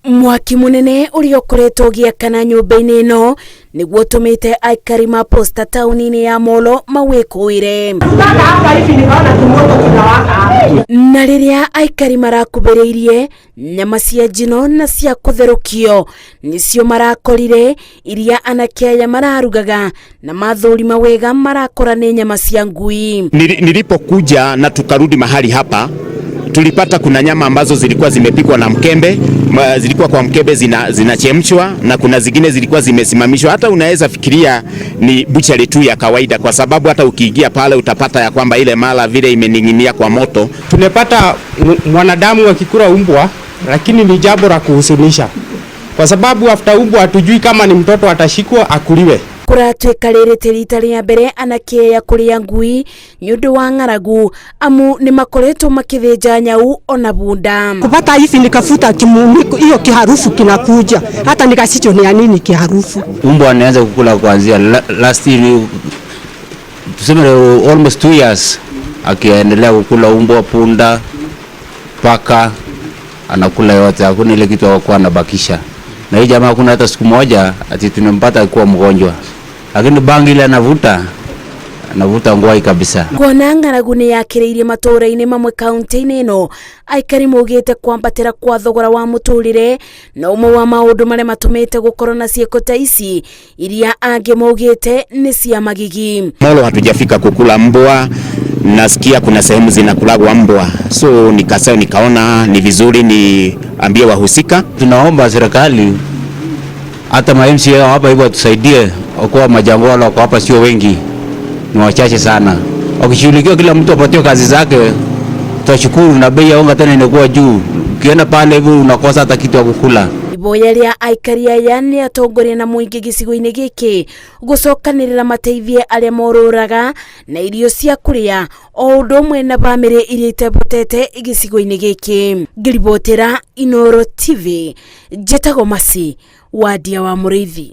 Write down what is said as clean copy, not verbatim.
Mwaki munene uria ukoretwo ũgĩakana nyũmba-inĩ ĩno nĩguo ũtũmĩte aikari ma Posta taũni-inĩ ya Molo mawĩkũĩre. Na rĩrĩa aikari marakubĩrĩirie nyama cia njino na cia kũtherũkio nĩcio marakorire iria anake aya mararugaga na mathũrima wega marakora nĩ nyama cia ngui. Nilipokuja na tukarudi mahali hapa, tulipata kuna nyama ambazo zilikuwa zimepikwa na mkembe, zilikuwa kwa mkebe zinachemshwa na kuna zingine zilikuwa zimesimamishwa. Hata unaweza fikiria ni buchari tu ya kawaida, kwa sababu hata ukiingia pale utapata ya kwamba ile mala vile imening'inia kwa moto. Tumepata mwanadamu akikula umbwa, lakini ni jambo la kuhuzunisha kwa sababu after umbwa hatujui kama ni mtoto atashikwa akuliwe. Kũratuĩka rĩrĩ ti rita rĩa mbere anake aya kũrĩa ngui nĩ ũndũ wa ng'aragu, amu nĩ makoretwo makĩthĩnja nyau ona bunda. Kupata hivi nikafuta kimumiko hiyo kiharufu kinakuja, hata nikasicho ni ya nini kiharufu. Umbwa anaanza kukula kuanzia last year, tuseme almost 2 years, akiendelea kukula umbwa, punda, paka, anakula yote, hakuna ile kitu hakuwa anabakisha. Na hii jamaa hakuna hata siku moja ati tunampata akiwa mgonjwa, lakini bangi ile anavuta, anavuta ngwai kabisa. Kuona ng'aragu nĩ yakĩrĩirie matũũra-inĩ mamwe kaunti-inĩ ĩno, aikari maugĩte kwambatĩra kwa thogora wa mũtũrĩre na ũmwe wa maũndũ marĩa matũmĩte gũkorwo na ciĩko ta ici iria angĩ maugĩte nĩ cia magigi. Molo hatujafika kukula mbwa, nasikia kuna sehemu zinakulagwa mbwa, so nikasema nikaona ni vizuri niambie wahusika. Tunaomba serikali hata ma MCA hapa hivyo watusaidie, kwa majangwa wako hapa sio wengi, ni wachache sana. Wakishughulikiwa kila mtu apatiwe kazi zake, tutashukuru, na bei ya unga tena inakuwa juu. Ukienda pale hivi unakosa hata kitu ya kukula. Iboya rĩa aikari aya nĩ atongoria na mũingĩ gĩcigo-inĩ gĩkĩ gũcokanĩrĩra mateithie arĩa morũraga na irio cia kũrĩa o ũndũ ũmwe na bamĩrĩ iria itebotete gĩcigo-inĩ gĩkĩ. Ngĩribotera Inooro TV, njĩtagwo Masi Wadia wa Mũrĩithi.